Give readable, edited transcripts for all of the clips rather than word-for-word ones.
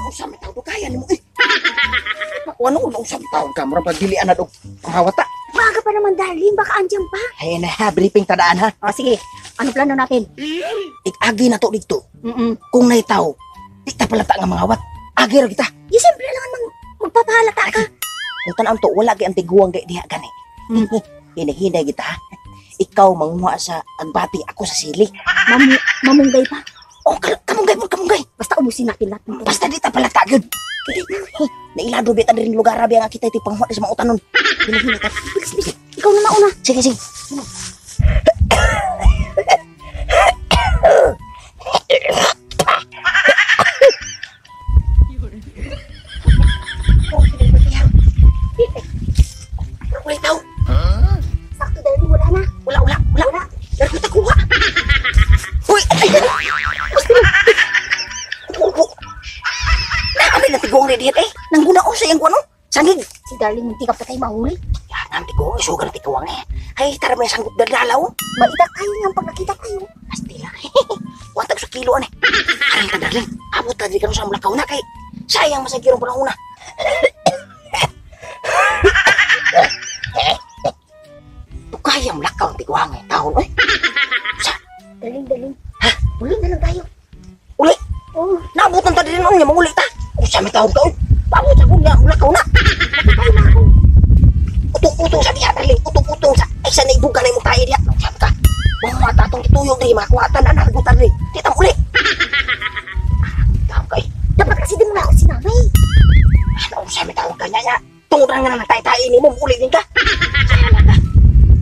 Unsa may tawag kaya nimo eh. Ano unsa may tawag ka murag pagdilian na og panghawata. Maaga pa naman, darling. Baka andyan pa. Hay na ha, briefing tadaan ha. O, sige. Ano plano natin? Ig-agi na to dito. Mm-mm. Kung naitaw, di ta palata nga mga hawat. Agi ra kita. Di, siyempre naman magpapahalata ka. Kung tan-aon to, wala kay ang tiguang kay diha gani. Hinahinay kita ha. Ikaw manguha sa agbati, ako sa sili. Mamunggay pa. Oh, kamunggay mo, kamunggay. Basta ubusin natin lahat nito. Basta di ta palata gyud. Nailado bita rin lugar rabi ang kita iti panghuwa sa mga utanon. Hinahinay ta. Bilis, bilis. Ikaw na mauna. Sige, sige. Wala tao. Sakto, darling. Wala na. Wala, wala, wala. Wala. Pero kita kuha. Uy, ay, ay. Nakamay na tigong ni diet eh. Nangguna ko sa iyang kuno. Sangig. Si darling, hindi ka pa tayo mahuli. Yan, ang tigong. Isugan na tigong eh. Ay, tara may sanggup dalaw. Maita tayo niyang pag nakita tayo. Astila. Watag sa kilo ane. Aral ka, darling. Abot ka di ka sa mulakaw na kay. Sayang masagirong panahon na. Tukayang mulakaw ang tigwang eh. Taon, oy. Sa, Darling, darling. Ha? Uli na lang tayo. Uli? Oo. Naabot ang tadi noon niya, manguli ta. Usa may taon ka, oy. Paabot sa kong niya, mulakaw na. Tayo na ako. Utong-utong sa diha, darling. Utong-utong sa, ay sa naibugan na imong tayo diha. Sabi ka, mga tatong kituyog diri, mga kuwatan, anak, gutan diri. Di tang uli. Taon ka, eh. Dapat kasi di mo na ako sinamay. Ano, usa may taon ka niya, niya. Tungod nga na nagtay-tay ni mo, uli din ka. Sala ka.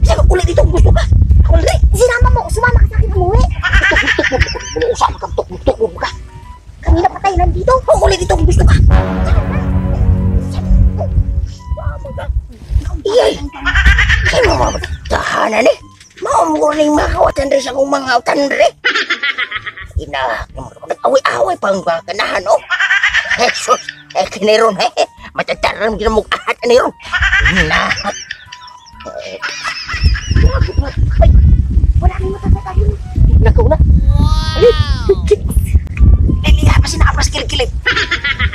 Sabi, uli dito kung gusto ka. Ako na diri. Sinama mo, sumama ka sa akin umuwi. Tuk-tuk mo, usama ka, tuk-tuk mo ka. Kanina pa tayo nandito. Oh, uli dito kung gusto ka. Iyay! Ay, mga tahanan eh. Maumuling mga kawatan rin sa akong mga utan rin. Ina, away-away pang kanahan, oh. Jesus, eh, kiniron, eh. Matataram ginamog ahat, aniron. Na. Ay, wala kang matatatarin. Nakaw na. Wow! Liliha pa sinaapras kilig-kilig.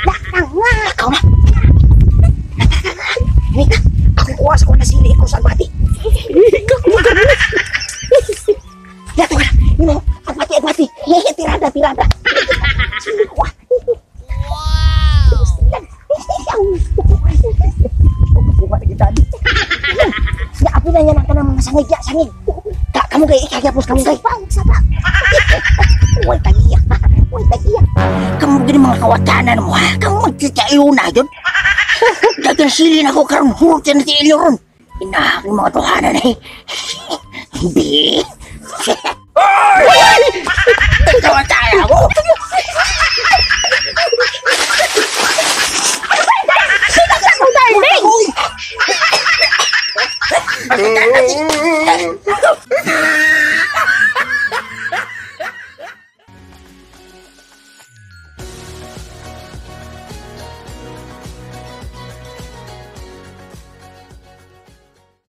Lakang nga. Nakaw na. Hindi ka. Akong kuha sa kuha na sili ko sa agbati. Dato ka na. Nino, agbati, agbati. Tirada, tirada. Sili ko ah. Wow! Ya, api na yan ang kanang mga sangig, ya, sangig. Kamu kay ikagyapos, kamu kay. Sapa, sapa. Uy, tagiya. Uy, tagiya. Kamu gini mga kawatanan mo, ha? Kamu magkikaiyo na yun. Dagan sili na ko karon hurot yan na tiilyo ron. Inahak yung mga tuhanan eh. Bi.